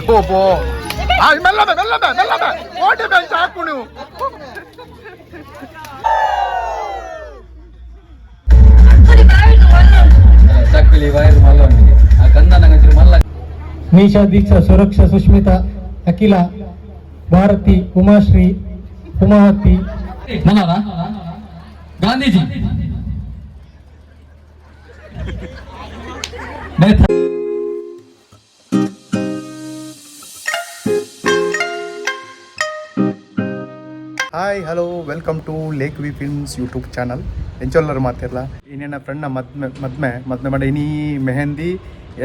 ಬೋ ಆ ಮೆಲ್ಲಬೆ ಮೆಲ್ಲಬೆ ಮೆಲ್ಲಬೆ OT bench ಹಾಕು ನೀವು. ಚಕ್ಕುಲಿ ವೈರ್ ಮಲ್ಲೊಂದಿಗೆ ಆ ಕಂದನ ಗಂಚಿನ ಮಲ್ಲ. Nisha, Deeksha, Suraksha, Sushmita, Akhila, Bharathi, Umashree, Umavathi. Manohara Gandhiji. Hi, hello, welcome to Lake V Films YouTube channel. ಎಂಚೊಲ್ಲರು ಮಾತಿರಲ್ಲ. ಇನ್ನೇನ ಫ್ರೆಂಡ್ನ ಮದ್ಮೆ ಮದ್ಮೆ ಮದ್ಮೆ ಮಾಡಿ ಇನಿ ಮೆಹಂದಿ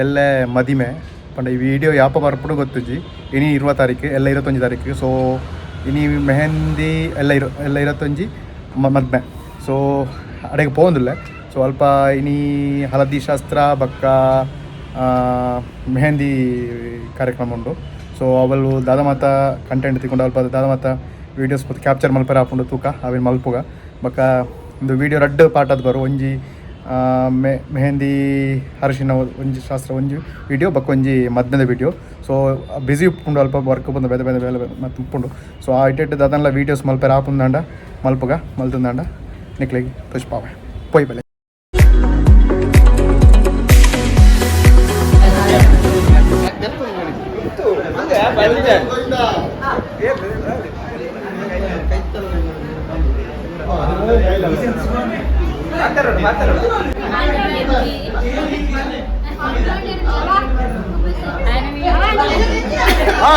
ಎಲ್ಲೆ ಮದಿಮೆ ಪಂಡ ಈ ವಿಡಿಯೋ ಯಾಪ ಬರ್ಪುಡು ಗೊತ್ತುಜಿ. ಇನಿ 20 ತಾರೀಕು ಎಲ್ಲ 21 ತಾರೀಕು. ಸೊ ಇನಿ ಮೆಹಂದಿ ಎಲ್ಲ ಇರು ಎಲ್ಲ 21 ಮದ್ಮೆ. ಸೊ ಅಡೆಗೆ ಪೋಂದಿಲ್ಲ. ಸೊ ಅಲ್ಪ ಇನಿ ಹಳದಿ ಶಾಸ್ತ್ರ ಬಕ್ಕ ಮೆಹಂದಿ ಕಾರ್ಯಕ್ರಮ ಉಂಡು. ಸೊ ಅವಳು ದಾದ ಮಾತ ಕಂಟೆಂಟ್ ತಿಕೊಂಡು ಅಲ್ಪ ದಾದ ಮಾತ ವೀಡಿಯೋಸ್ ಪೂತ ಕ್ಯಾಪ್ಚರ್ ಮಲ್ಪರೆ ಆಪುಂಡು ತೂಕ. ಅವಿನ ಮಲ್ಪುಗ. ಬೊಕ್ಕ ಒಂದು ವೀಡಿಯೋ ರಡ್ಡ್ ಪಾರ್ಟ್ ಆದ್ ಬರು. ಒಂಜಿ ಮೆಹಂದಿ ಅರಿಶಿನ ಒಂಜಿ ಶಾಸ್ತ್ರ ಒಂಜಿ ವೀಡಿಯೋ, ಬೊಕ್ಕ ಒಂಜಿ ಮದ್ಮೆದ ವೀಡಿಯೋ. ಸೊ ಬ್ಯುಸಿ ಉಪ್ಪುಂಡು, ಅಲ್ಪ ವರ್ಕ್ ಬಂದು ಬೇತೆ ಬೇತೆ ಬೇಲೆ ಮತ್ತು ಉಪ್ಪುಂಡು. ಸೊ ಆ ಇಟ್ಟೆಟ್ಟು ದಾದನ್ಲ ವೀಡಿಯೋಸ್ ಮಲ್ಪರೆ ಆಪುಂದಾಂಡ ಮಲ್ಪುಗ. ಮಲ್ತುಂದಾಂಡ ನಿಕ್ಲೆಗ್ ತೋಜ್ಪಾವೆ. ಪೋಯ್ ಬಲೆ. ಹಾ.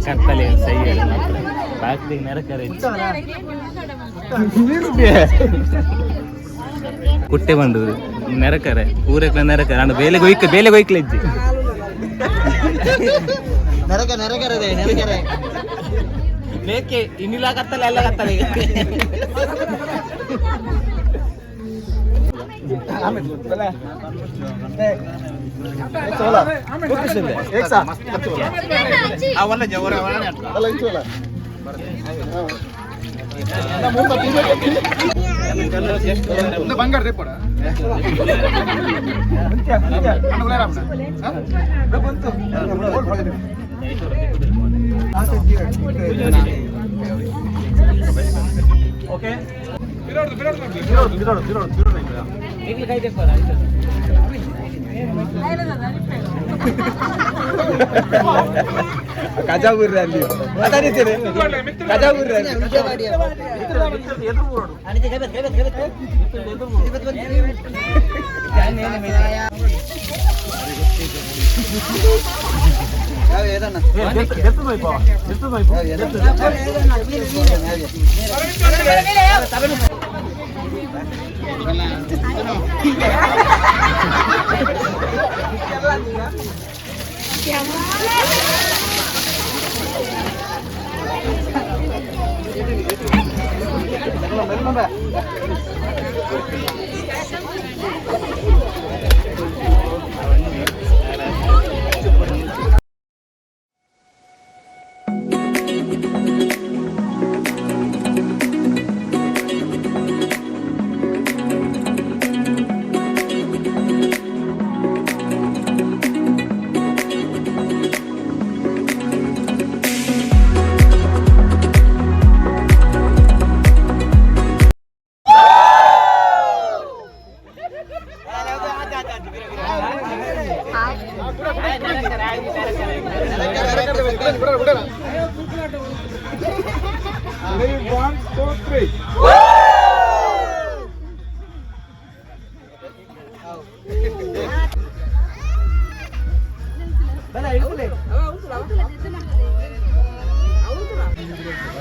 ಕತ್ತಲೆ ಸೈ ಬಾಕ್ಲಿಗೆ ನೆರಕರೆ ಕುಟ್ಟೆ ಬಂದು ನೆರಕರೆ ಊರಕ್ಕೆ ನೆರಕರೆ ಅಂಡ ಬೇಲೆ ಗೊಯ್ಕ ಬೇಲೆ ಗೊಯ್ಕ್ಲೆಜ್ಜಿ ನೆರಕ ನೆರಕರದೆ ನೆರಕರೆ ಮೇಕೆ ಇನ್ನಿಲ್ಲ ಕತ್ತಲೆ ಎಲ್ಲ ಕತ್ತಲೆ. ಬಂಗಾರ ರೇಪೋಡ.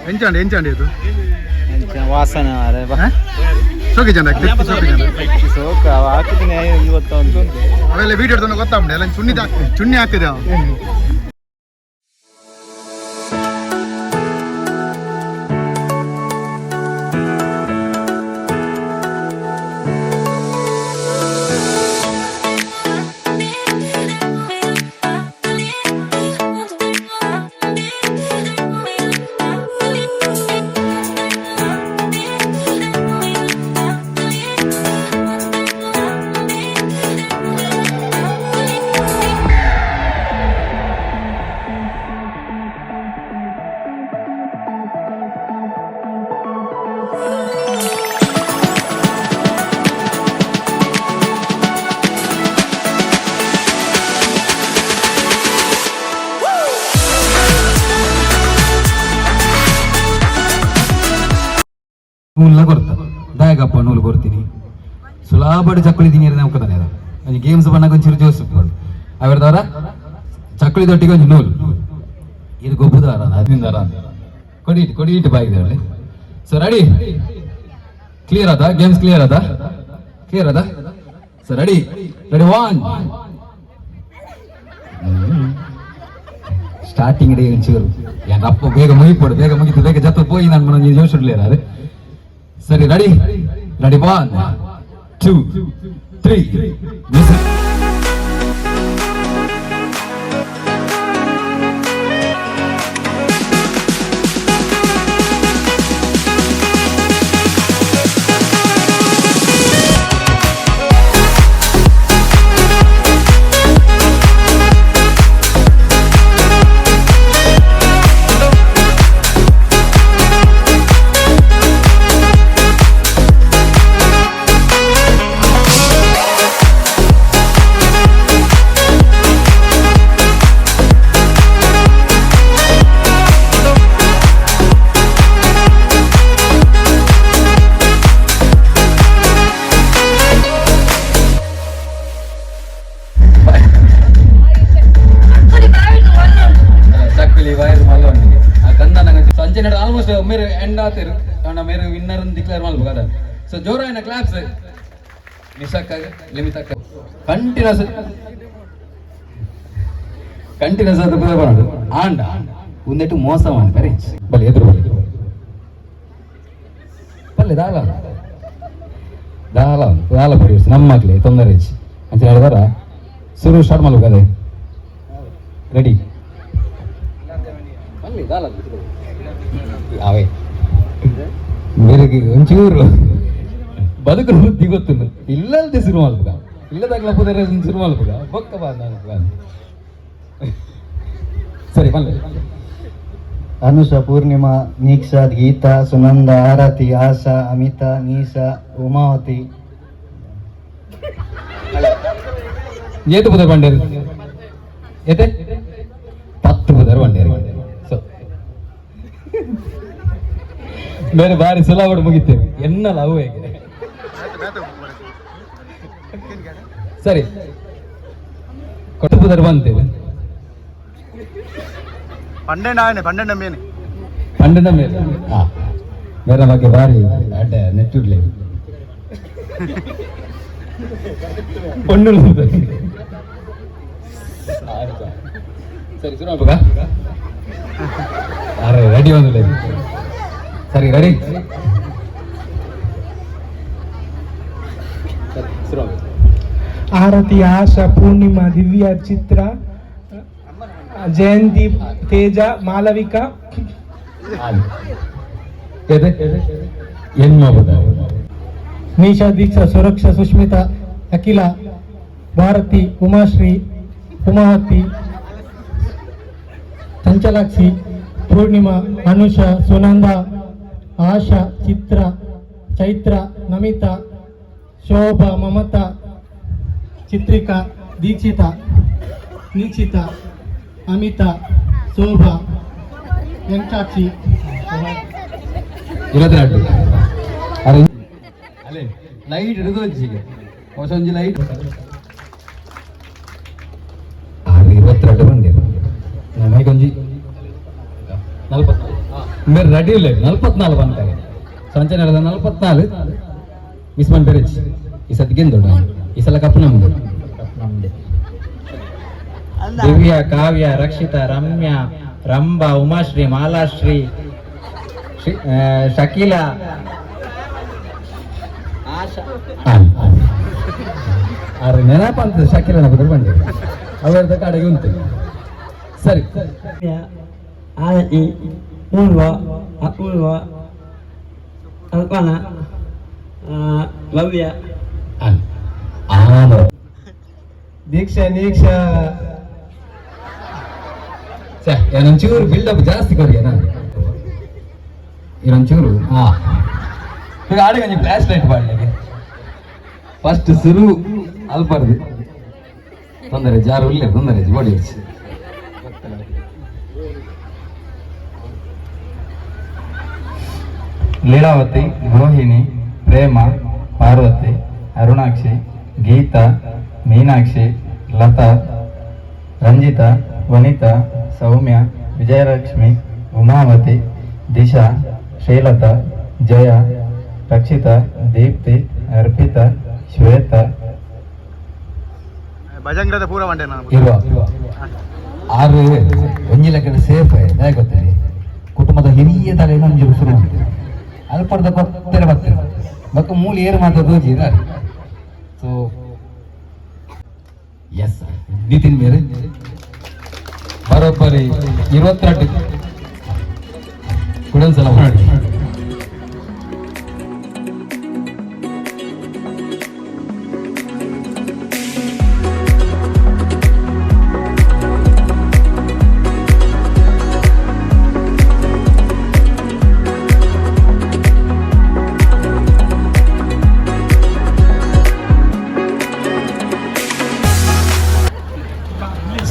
ಎಂಚಂడి ಎಂಚಂಡಿ ಇದು? ವಾಸನೆ. ಸೋಕೆ ಜನ ಸೋಕೆ ಜನ. ಸೋಕ ಹಾಕಿದ್ದೀನಿ ಇವತ್ತು ಅಂತ. ಅವೆಲ್ಲ ವೀಡಿಯೋ ಹಿಡ್ದು ಗೊತ್ತಾಗ್ಬಿಡಿ ಎಲ್ಲ ಚುಣ್ಣಿ ಚುಣ್ಣಿ ಹಾಕಿದೆ ಅವ. ನೂಲ ಕೊರ್ತ ದಾಯಗಪ್ಪ ನೂಲು ಕೊರ್ತೀನಿ ಸುಲಾಬಡ್ ಚಕ್ಕುಳಿ ತಿಂಗಿರ ನಮ್ಕದಾನೆ ಅದ ಒಂಜಿ ಗೇಮ್ಸ್ ಬಣ್ಣಗ ಒಂಚೂರು ಜೋಸ್ ಉಪ್ಪುಂಡು ಅವೆರ್ದವರ ಚಕ್ಕುಳಿ ದೊಟ್ಟಿಗೆ ಒಂಜಿ ನೂಲು ಇದು ಗೊಬ್ಬುದಾರ ಅದಿಂದಾರ ಕೊಡಿ ಇಟ್ಟು ಕೊಡಿ ಇಟ್ಟು ಬಾಯಿದೆ. ಸೊ ರೆಡಿ, ಕ್ಲಿಯರ್ ಆದ? ಗೇಮ್ಸ್ ಕ್ಲಿಯರ್ ಆದ? ಕ್ಲಿಯರ್ ಆದ? So ready, ready, one. Starting day ಒಂಚೂರು ಅಪ್ಪ ಬೇಗ ಮುಗಿಪೋಡು, ಬೇಗ ಮುಗಿತು, ಬೇಗ ಜೊತೆ ಪೋಯಿ ನಾನು ಮನ ಜೋಶ್ ಇಡ್ಲಿಲ್ಲ ಅದೇ. ಸರಿ, ready, ready, 1 2 3. ಅಂಚೆ ಆಲ್ಮೋಸ್ಟ್ ಮೇರೆ ಎಂಡ್ ಆತಿರು ಕಾರಣ ಮೇರೆ ವಿನ್ನರ್ ಡಿಕ್ಲೇರ್ ಮಲ್ಪು ಅದ. ಸೊ ಜೋರಾಯಿನ ಕ್ಲಾಪ್ಸ್ ನಿಶಕ್ಕಾಗ ಲಿಮಿತಕ್ಕ. ಕಂಟಿನ್ಯೂಸ್ ಕಂಟಿನ್ಯೂಸ್ ಆದ ಪುದರ್ ಆಂಡ ಉಂದೆಟ್ಟು ಮೋಸ ಮಾಡಿ ಬರೀ ಬಲೆ ಎದುರು ಬಲೆ ಬಲ್ಲೆ ದಾಲ ದಾಲ ದಾಲ ಪೊಡಿ ನಮ್ಮಕ್ಲೆ ತೊಂದರೆ ಹೆಚ್ಚು. ಅಂಚೆ ಹೇಳಿದಾರ ಸುರು ಸ್ಟಾರ್ಟ್ ಮಲ್ಪು ಅದೇ ರೆಡಿ ಬಲ್ಲಿ ದಾಲ ಅವೇ ಮೇರೆಗೆ ಒಂಚೂರು ಬದುಕು ಬುದ್ಧಿ ಗೊತ್ತುಂಡು ಇಲ್ಲಲ್ದೆ ಶುರು ಮಲ್ಪುಗ ಇಲ್ಲದಾಗ್ಲ ಪುದರ್ ಶುರು ಮಲ್ಪುಗ ಬೊಕ್ಕ ಬಾ ನಾನು. ಸರಿ ಬಲ್ಲೆ. ಅನುಷ, ಪೂರ್ಣಿಮಾ, ನೀಕ್ಷಾ, ಗೀತಾ, ಸುನಂದ, ಆರತಿ, ಆಶಾ, ಅಮಿತಾ, ನೀಶಾ, ಉಮಾವತಿ. ಏತು ಪುದರ್ ಬಂಡೇರು? ಏತೆ? 10 ಪುದರ್ ಬಂಡೇರು. ಸೊ ಬೇರೆ ಬಾರಿ ಸುಲಭ ಮುಗಿತೇವೆ ಎನ್ನಲ್ಲ ಅವು ಹೇಗೆ. ಸರಿ, ಕೊಟ್ಟು ಪುದರ್ ಬಂತೇವೆ. 12 ಆನೆ 12 ಮೇನೆ. 12 ಮೇಲೆ ಹಾ ಬೇರೆ ಬಗ್ಗೆ ಬಾರಿ ಅಡ್ಡ ನೆಟ್ಟಿರ್ಲಿ ಪೊಣ್ಣು. ಸರಿ, ಶುರು ಮಾಡ್ಬೇಕಾ? ಅರೆ ರೆಡಿ ಒಂದಿಲ್ಲ. ಸರಿ, ರೆಡಿ, ಸರಿ ಶುರು ಮಾಡ್ಬೇಕು. ಆರತಿ, ಆಶಾ, ಪೂರ್ಣಿಮಾ, ದಿವ್ಯಾ, ಚಿತ್ರ, ಜಯಂತಿ, ತೇಜ, ಮಾಲವಿಕಾ. ಎದೆ ಎನ್ಮ ಬದ. ನೀಶಾ, ದೀಕ್ಷಾ, ಸುರಕ್ಷಾ, ಸುಷ್ಮಿತಾ, ಅಖಿಲ, ಭಾರತಿ, ಉಮಾಶ್ರೀ, ಉಮಾವತಿ, ಚಂಚಲಾಕ್ಷಿ, ಪೂರ್ಣಿಮಾ, ಅನುಷಾ, ಸುನಂದ, ಆಶಾ, ಚಿತ್ರ, ಚೈತ್ರ, ನಮಿತಾ, ಶೋಭಾ, ಮಮತಾ, ಚಿತ್ರಿಕಾ, ದೀಕ್ಷಿತಾ, ನೀಕ್ಷಿತಾ, ಅಮಿತಾ, ಶೋಭಾ, ವೆಂಕಟಾಕ್ಷಿ. 22. ಅರೆ ಅಲ್ಲೇ ಲೈಟ್ ಹಿಡಿದು ಹಚ್ಚಿಗೆ ಹೊಸ ಒಂಜಿ ಲೈಟ್. ಆರು 22 ಬಂದಿರು ನಮಗೊಂಜಿ 44 ಬೇರೆ ರೆಡಿ ಇಲ್ಲ. 44 ಬಂತಾಗೆ ಸಂಚೆ ನಡೆದ 44 ಮಿಸ್ ಮಾಡಿ ಬೇರೆ ಈ ಸತಿ ಗೆಂದೋಡ. ಈ ಸಲ ಕಪ್ಪು ನಮ್ದು. ದಿವ್ಯ, ಕಾವ್ಯ, ರಕ್ಷಿತಾ, ರಮ್ಯಾ, ರಂಭಾ, ಉಮಾಶ್ರೀ, ಮಾಲಾಶ್ರೀ, ಶಕೀಲಾ. ಆರು ನೆನಪ ಅಂತ ಶಕಿಲನ ಬದಲು ಬಂದಿದೆ ಅವರದ ಕಡೆಗೆ ಉಂಟು. ಸರಿ. ಆರತಿ, ಪೂರ್ವ, ಅಪೂರ್ವ, ಕಲ್ಪನಾ, ಭವ್ಯ. ಆಮ. ದೀಕ್ಷಾ, ನೀಕ್ಷಾ. ಛೆ, ಏನೊಂಚೂರು ಬಿಲ್ಡಪ್ ಜಾಸ್ತಿ ಕೊರಿಯನಾ ಏನೊಂಚೂರು. ಹಾ, ಈಗ ಆಡಿಗೆ ಒಂಜಿ ಫ್ಲಾಶ್ ಲೈಟ್ ಪಾಡ್ಲಿಕ್ಕೆ ಫಸ್ಟ್ ಸುರು ಅಲ್ಪರ್ದು ತೊಂದರೆ ಜಾರು ಉಲ್ಲೆ ತೊಂದರೆ ಬಾಡಿ. ಲೀಲಾವತಿ, ರೋಹಿಣಿ, ಪ್ರೇಮ, ಪಾರ್ವತಿ, ಅರುಣಾಕ್ಷಿ, ಗೀತಾ, ಮೀನಾಕ್ಷಿ, ಲತಾ, ರಂಜಿತಾ, ವನಿತಾ, ಸೌಮ್ಯ, ವಿಜಯಲಕ್ಷ್ಮಿ, ಉಮಾವತಿ, ದಿಶಾ, ಶ್ರೀಲತಾ, ಜಯ, ರಕ್ಷಿತಾ, ದೀಪ್ತಿ, ಅರ್ಪಿತಾ, ಶ್ವೇತಾ. ಭಜಂಗ್ರದ ಪೂರ ಬಂಡೆ ನಾನು. ಇರುವ ಆರು ಒಂಜಿ ಲೆಕ್ಕದ ಸೇಫ್ ದಾಯ ಗೊತ್ತಿದೆ. ಕುಟುಂಬದ ಹಿರಿಯ ತಲೆ ಒಂಜಿ ಶುರು ಉಂಟು ಅಲ್ಪರ್ದ ಕೊತ್ತೆರೆ ಬತ್ತೆರೆ ಬೊಕ್ಕ ಮೂಲಿ ಏರು ಮಾತ್ರ ದೋಜಿ. ಸೊ ಎಸ್ ನಿತಿನ್ ಬೇರೆ ಬರೋಬ್ಬರಿ 22 ಕುಡೊಂದ್ಸಲ ಮಾಡಿ.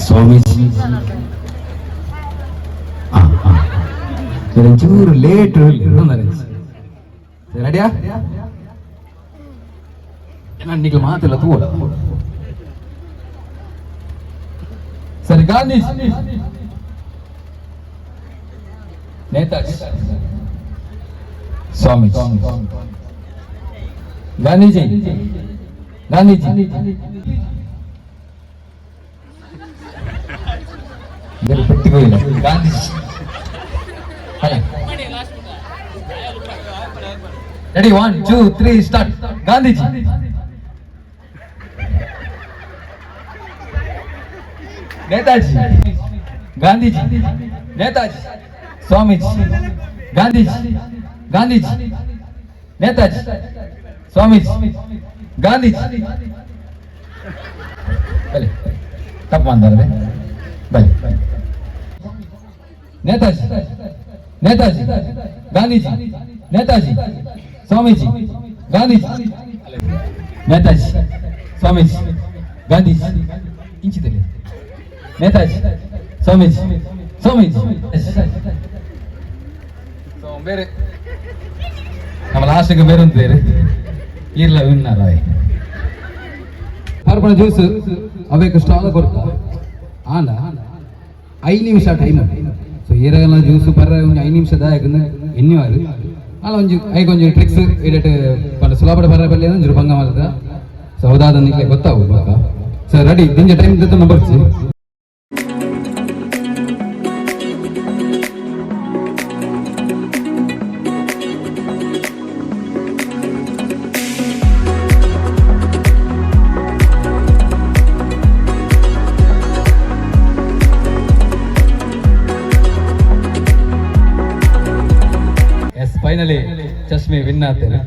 ಸ್ವಾಮೀಜಿ ಒಂಚೂರು ಲೇಟ್. ರೆಡಿಯಾ? ನಾನು ಮಾತಿಲ್ಲ ತೂವಡ. ಸರಿ Gandhi Netaji, Swamiji, Gandhiji, Gandhiji. Gandhiji. Ready, 1 2 3 start. Gandhiji, Netaji, Gandhiji, Netaji, Swamiji, Gandhiji, Gandhiji, Netaji, Swamiji, Gandhiji. ಬಲೆ ತಪ್ಪು ಅಂದಾರೆ. ಬಲೆ. ನೇತಾಜಿ, ನೇತಾಜಿ, ಗಾಂಧೀಜಿ, ನೇತಾಜಿ, ಸ್ವಾಮೀಜಿ, ಗಾಂಧೀಜಿ, ನೇತಾಜಿ, ಸ್ವಾಮೀಜಿ, ಗಾಂಧೀಜಿ. ಇಂಚಿದಲ್ಲಿ ನೇತಾಜಿ, ಸ್ವಾಮೀಜಿ, ಸ್ವಾಮೀಜಿ. ಸೊ ಬೇರೆ ನಮ್ಮ ಲಾಸ್ಟ್ಗೆ ಬೇರೆ ಅಂತ ಇರ್ಲ ವಿನ್ನರ್. ಪರ್ಪಣ ಜ್ಯೂಸ್ ಅವೇಕ ಸ್ಟಾಲ್ ಕೊರ್ತ ಆಂಡ 5 ನಿಮಿಷ ಟೈಮ್. ಸೊ ಏರಗಲ ಜ್ಯೂಸ್ ಪರ್ರ ಒಂಜಿ 5 ನಿಮಿಷ ದಾಯಕಂದು ಎನ್ನಿವಾರು ಅಲ್ಲ. ಒಂಜಿ ಐಕ್ ಒಂಜಿ ಟ್ರಿಕ್ಸ್ ಇಡಟ್ ಪಂಡ ಸುಲಾಪಡ ಪರ್ರ ಬಲ್ಲೆ ಒಂಜಿ ಬಂಗ ಮಲ್ತ. ಸೊ ಹೌದಾದ ನಿಕ್ಲೆ ಗೊತ್ತಾವು ಬೊಕ್ಕ. ಸೊ ರೆಡಿ, ದಿಂಜ ಟೈಮ್ ದೆತ್ತೊಂದು ಬರ್ಚಿ. ಎಸ್, ಫೈನಲಿ ಚಶ್ಮಿ ವಿನ್ ಆಗ್ತೇನೆ.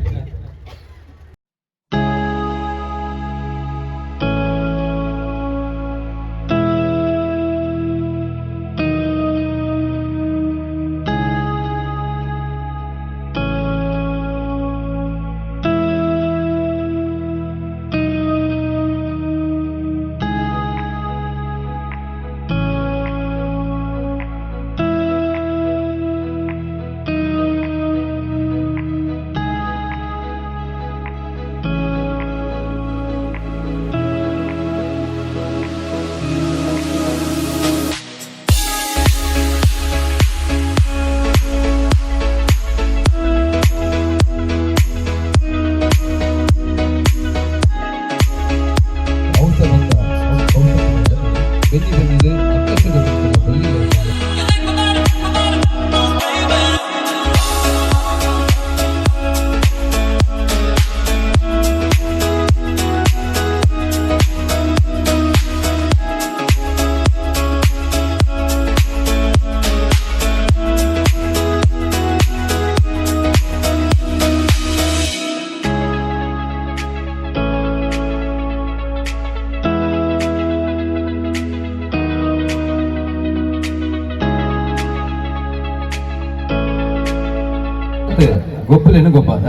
ಗೊಬ್ಬುಲೇನು ಗೊಬ್ಬಾದ.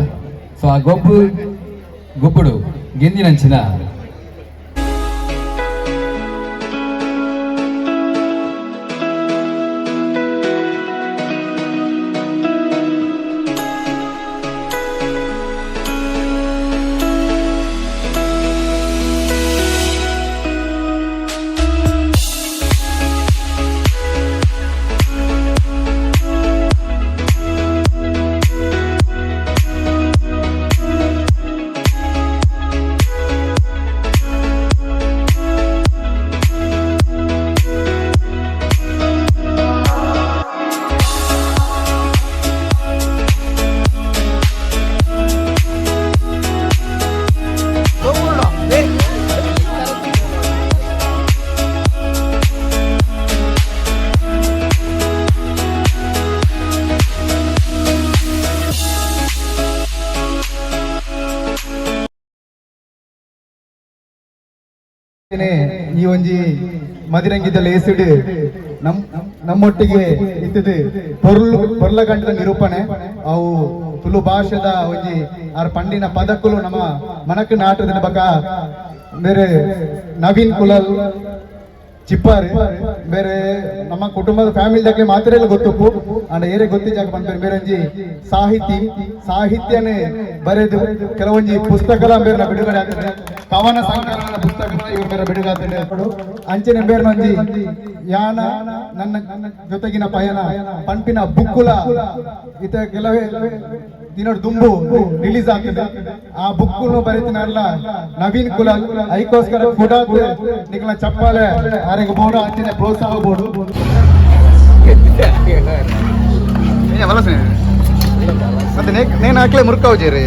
ಸೊ ಆ ಗೊಬ್ಬು ಗೊಬ್ಬುಡು ಗೆಂದಿನಂಚಿನ ಈ ಒಂಜಿ ಮದಿರಂಗಿದ ಲೇಸಿಡ್ ನಮ್ ನಮ್ಮೊಟ್ಟಿಗೆ ಇತ್ತದು ಪೊರ್ಲು ಪೊರ್ಲಗಂಟದ ನಿರೂಪಣೆ. ಅವು ತುಳು ಭಾಷೆದ ಒಂಜಿ ಆರ್ ಪಂಡಿನ ಪದಕ್ಕುಲು ನಮ್ಮ ಮನಕ್ ನಾಟದ ಬಕ ಬೇರೆ ನವೀನ್ ಕುಲಲ್ ಚಿಪ್ಪಾರು ಬೇರೆ ನಮ್ಮ ಕುಟುಂಬದ ಫ್ಯಾಮಿಲಿ ದಕ್ಕೆ ಮಾತ್ರ ಗೊತ್ತುಪ್ಪು. ಅಂಡ ಏರೆ ಗೊತ್ತಿಜಾಗ ಪನ್ಪೇರು. ಬೇರೆ ಒಂಜಿ ಸಾಹಿತಿ, ಸಾಹಿತ್ಯನೇ ಬರೆದು ಕೆಲವೊಂಜಿ ಪುಸ್ತಕಲ ಬೇರೆ ಬಿಡುಗಡೆ ಆಗ್ತದೆ. ಕವನ ಸಂಕಲನ ಪುಸ್ತಕಗಳ ಇವ್ರ ಬೇರೆ ಬಿಡುಗಡೆ. ಅಂಚನೆ ಬೇರ್ನೊಂಜಿ ಯಾನ ನನ್ನ ಜೊತೆಗಿನ ಪಯಣ ಪಂಪಿನ ಬುಕ್ಕುಲ ಇತ ಕೆಲವೇ ದಿನಡ್ ದುಂಬು ರಿಲೀಸ್ ಆಗ್ತದೆ. ಆ ಬುಕ್ಕುನು ಬರೀತಿನಲ್ಲ ನವೀನ್ ಕುಲಾಲ್. ಐಕೋಸ್ಕರ ಕೂಡ ನಿಕ್ಲ ಚಪ್ಪಾಲೆ ಆರೆಗ್ ಬೋಡು, ಅಂಚನೆ ಪ್ರೋತ್ಸಾಹ ಬೋಡು. ಮತ್ತೆ ನೇನು ಹಾಕ್ಲೆ ಮುರ್ಕಾವ್ ಜೇರಿ.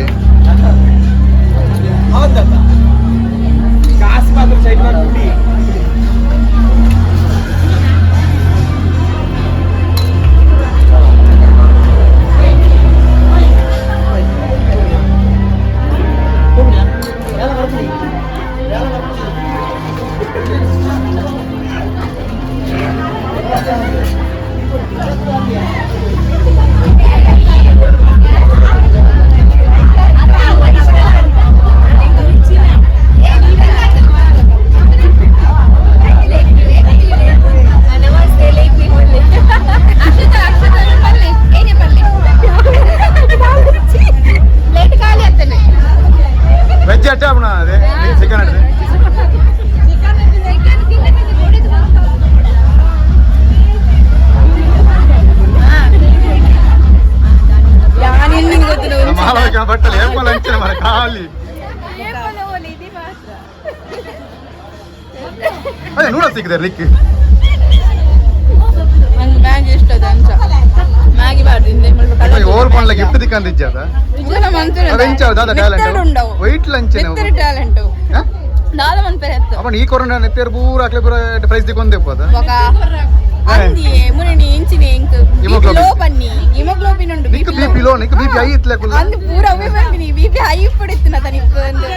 ನಮಸ್ತೆ ಲೇಖಿ. ಅಕ್ಷತಾ, ಅಕ್ಷತಾ ಪಲ್ಲೆ ಏನೇ ಪಲ್ಲೆ ಪ್ಲೇಟ್ ಖಾಲಿ ಆಗ್ತಾನೆ. ವೆಜ್ ಅಟ್ಟೆ ಅದೇ ಚಿಕನ್ ಅಡ್ದೆ. ಚಿಕನ್ ತಿನ್ನಕ್ಕೆ ಕೊಡಿದು. ಮಾಲವಿಕ ಬಟ್ಟಲೆ ಏಪಲ್ ಅಂಚಿನ ಮರ ಖಾಲಿ. ಅದೇ ನೂಡ ಸಿಕ್ಕಿದೆ ಲಿಕ್ಕಿ. ನಂಗೆ ಮ್ಯಾಗಿ ಇಷ್ಟ ಅದ ಅಂಚ ಮ್ಯಾಗಿ ಬಾರ್ದಿಂದೆ. ಓವರ್ ಪಂಡ್ಲ ಗಿಫ್ಟ್ ದಿಕ್ಕಂದಿಜ್ಜದ. ಅವೆಂಚ ದಾದ talent? White lunch. Talent ದಾದ ಮನ್ಪೆರೆ ಎತ್ತು. ಅವನ್ ಈ ಕೊರೋನಾ ನೆತ್ತೇರ್ ಪೂರ ಅಕ್ಲೆ ಪೂರ ಪ್ರೈಸ್ ದಿಕ್ಕೊಂದೆ ಪೋದ. ಬೊಕ ಅಂದಿಯೇ ಮುರಣಿ ಇಂಚಿನೆ ಇಂಕ್ ಹಿಮೋಗ್ಲೋಬಿನ್. ಲೋ ಬನ್ನಿ, ಹಿಮೋಗ್ಲೋಬಿನ್ ಉಂಡು. ನಿಕ್ ಬಿಪಿ ಲೋ, ನಿಕ್ ಬಿಪಿ ಹೈ ಇತ್ಲೆ ಕುಲ್ಲ. ಅಂದು ಪೂರ ಅವೇ ಬಂದಿನಿ, ಬಿಪಿ ಹೈ ಇಪ್ಪಡಿತ್ತು ನತ ನಿಕ್ ಅಂದು.